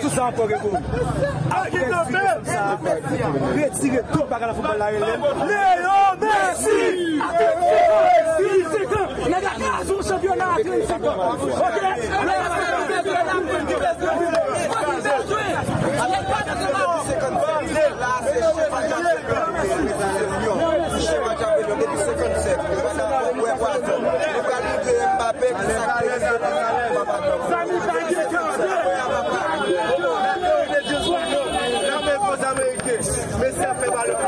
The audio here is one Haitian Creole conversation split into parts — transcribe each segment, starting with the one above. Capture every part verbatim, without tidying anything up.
Tout sa ankò, Rego. Apre sa, retire tout bagay nan foutbòl la, rele Leo Messi! Nèg la kraze yon chanpyona a trannsenk an. Ok? Depi senkannsèt, yo pa dakò bwè pwazon. Yo pral montre Mbappé ki sa k te rive pou li, papa. Zami pa gen kè. Mèsi, Messi ap fè balon.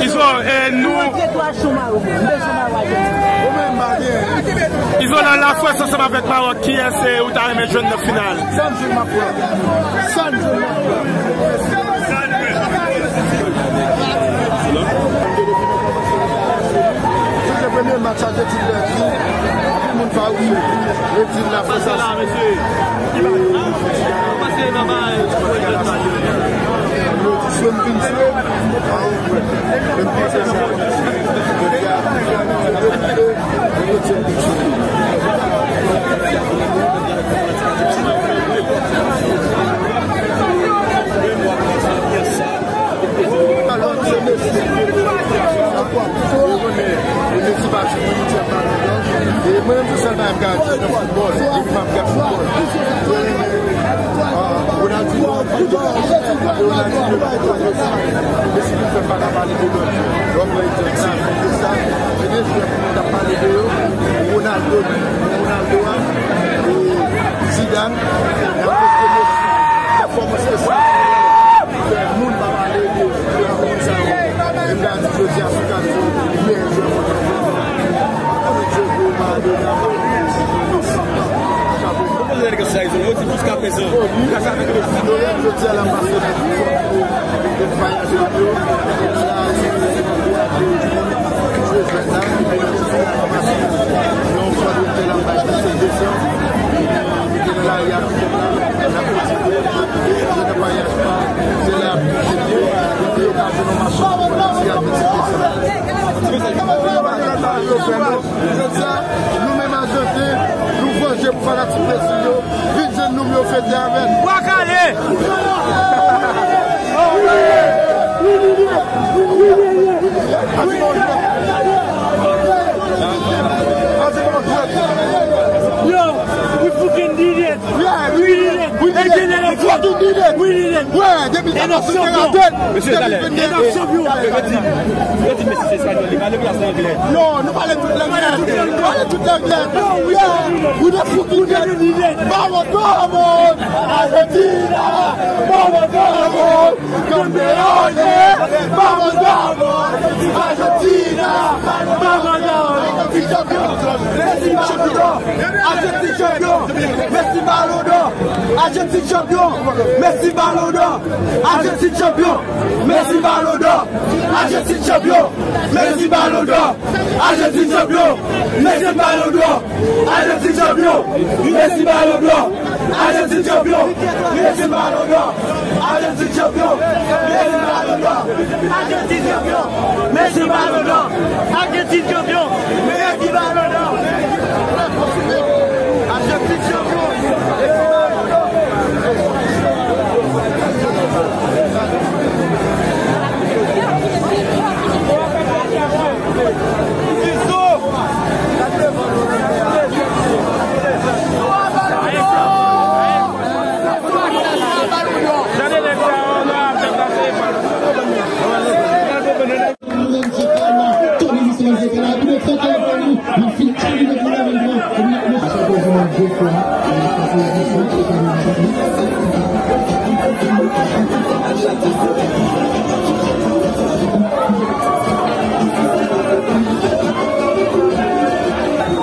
Izo, e nou. Izo, nan lafrans ansanm avèk Mawòk, kiyès ou ta renmen jwenn nan final? Sa m jwenn m ap pran. Sa m jwenn m ap pran. Se premye match Atlètik pèdi. Anpil moun fawouche. Yo di lafrans a sou. Yo di sou m vin sou. Mwen menm, se sèl bagay m ka di nan foutbòl, depi m ap gad foutbòl. Ronaldinho, Ronaldinho, Messi, nou fè pa ka pale de lòt. Lè w pran egzanp sa, se sa. Se de jwè pou nou t ap pale de yo. Ronaldo, Ronaldo a, e Zidane, e Messi, pèfòmans Messi fè moun pa pale de, de moun sa yo. E m ka di jodi a, sou kat yo, meyè jwè mondyal. Avèk Diego Maradona, Messi, chapo. Mwen poze nèg sa, yo di jiskaprezan, gras avèk Messi. Jodi a, la pase. Jodi a, nou menm Ajantin, nou vanje pou fanatik Brezil yo. Vin jwenn nou pou yo fete avè n. Bwa kale! Yo, we fucking did it! Yeah, we did it! We did it! We did it! We did it! We did it! Yeah, depi sa pase te gade. Mesye, talè. Yo di, yo di Messi se espanyòl, li pale plas anglè. Non, nou pale tout lang. Pale tout lang. Yeah, we the fucking did it. Vamos, vamos. Argentina, vamos, vamos. Campeones, vamos, vamos. Argentina, vamos, vamos. Messi chanpyon! Messi Ballon d'Or! Argentine chanpyon! Messi Ballon d'Or! Argentine chanpyon! Messi Ballon d'Or! Argentine chanpyon! Messi Ballon d'Or! Argentine chanpyon! Messi Ballon d'Or! Argentine chanpyon! Messi Ballon d'Or! Argentine chanpyon! Messi Ballon d'Or! Argentine chanpyon! Messi Ballon d'Or! Argentine chanpyon! Messi Ballon d'Or! Argentine chanpyon! Messi Ballon d'Or! Argentine chanpyon!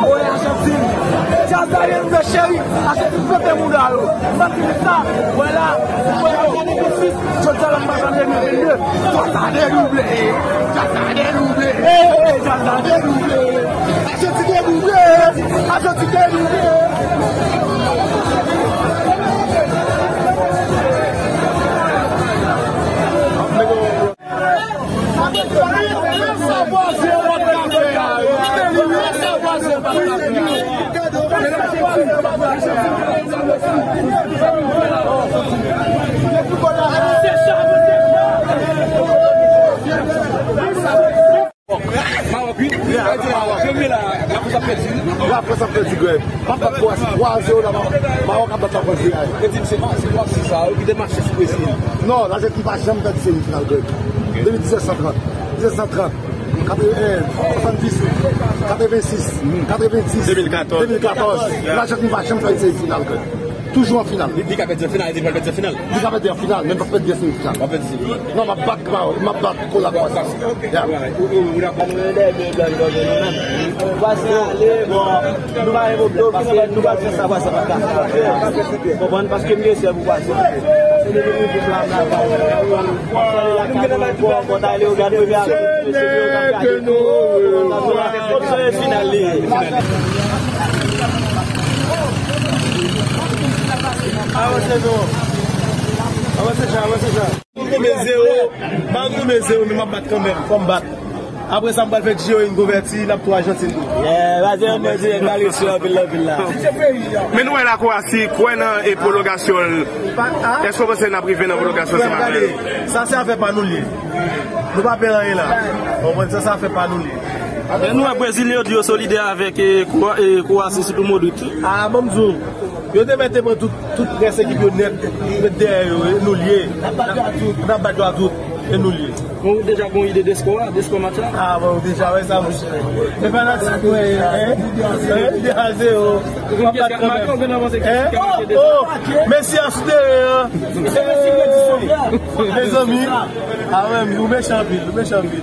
Oye, Ajantin, Jazz la rive, cheri. Ajantin, pote mouda yo. Sa ki sa? Wè la. Wè la. Jodi a la, m pa janm de mil vennde. Jazz la dedouble. Jazz la dedouble. Hey, hey, Jazz la dedouble. Ajantin dedouble. Ajantin dedouble. Mawòk, wi. Mawòk. Premye la, Lafrans ap pèdi. Lafrans ap pèdi, Greg. M ap bat Kwasi twa a zewo la, Mawòk ap bat Lafrans de a. E di m se pa, se Kwasi sa, wi, ki te mache sou Brezil. Non, Lajantin pa janm pèdi semi final, Greg. Depi mil nèf san trant. Mil nèf san trant. Katrevennsenk, katrevensis, katrevendis, de mil katòz. De mil katòz. Lajantin pa janm fè semi final, Greg. Toujou an final. Li, li ka pèdi an final, li pral pèdi an final. Li ka pèdi an final, men l p ap pèdi an semi final. W ap pèdi semi final. Non, m ap bat Mawòk, m ap bat Kwasi. Ya. Ou, ou, ou dakò? Kwasi ale, bon, nou pa revoke, paske nou pa fè sa, Kwasi pa ka fè. Konprann? Paske m gen sè pou Kwasi. Se depi nou vin la, m la, Final li. Avanse non. Avanse jan, avanse jan. M goumen zewo, m goumen zewo, men m ap bat kanmenm. Fò m bat. Apre sa, m pral fè Gio yon konvèti, n ap tou Ajantin tou. Yeah, Ajantin, Ajantin, Ajantin, anpil, anpil la. Men nou wè la Kwasi kwè nan e pwolongasyon l. Èske w panse n ap rive nan pwolongasyon sa maten? Sa se afè pa nou l ye. Nou pa pè anyen la. Ou konprann sa, sa afè pa nou l ye. Men nou wè Brezilyen yo di yo solidè avèk, e, Kwa-, e, Kwasi, sitou Modric. A, ban m di w, yo te mèt te pran tout, tout rès ekip yo nèt, met dèyè yo, e nou l ye. N ap bat yo a tout, e nou l ye. Bon, ou deja gon ide de skò a, de skò match la? A, bon, ou deja wè sa, monchè. Se fanatik mwen ye, en? En? De a zewo. M ap bat kanmenm. En? Oh, oh! Messi a sou teren an. Se Messi ki di sou li. Mezanmi. A, men, ou mechan anpil, ou mechan anpil.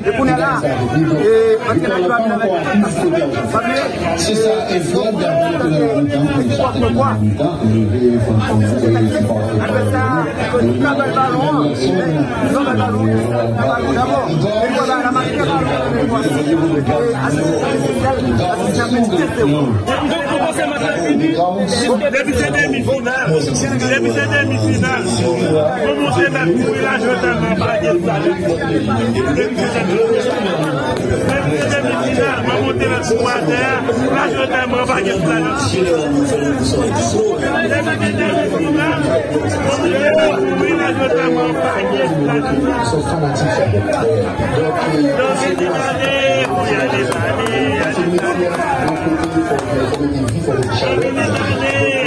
E kounye a la, e, antre nan deba nou la. Se sa, e vre, gade, te nan mitan, pou sa te nan mitan, rive, fò n fè yon ti, e, ti pase. Advèsè a, li ka bay balon an, non, bay balon, bay balon dabò. Li ka bay la, malgré balon, e, asistans espesyal, asistans espesyal. Depi se demi final, depi se demi final, nou monte mèt kouri la jwè tèlman pa gen talè. Depi se demi final, depi se demi final, mwen monte mèt kouri atè a, la jwè tèlman pa gen talè. Depi se demi final, mwen monte mèt kouri la jwè tèlman pa gen talè. Donk, e, donk, e, ale, ale, ale, ale.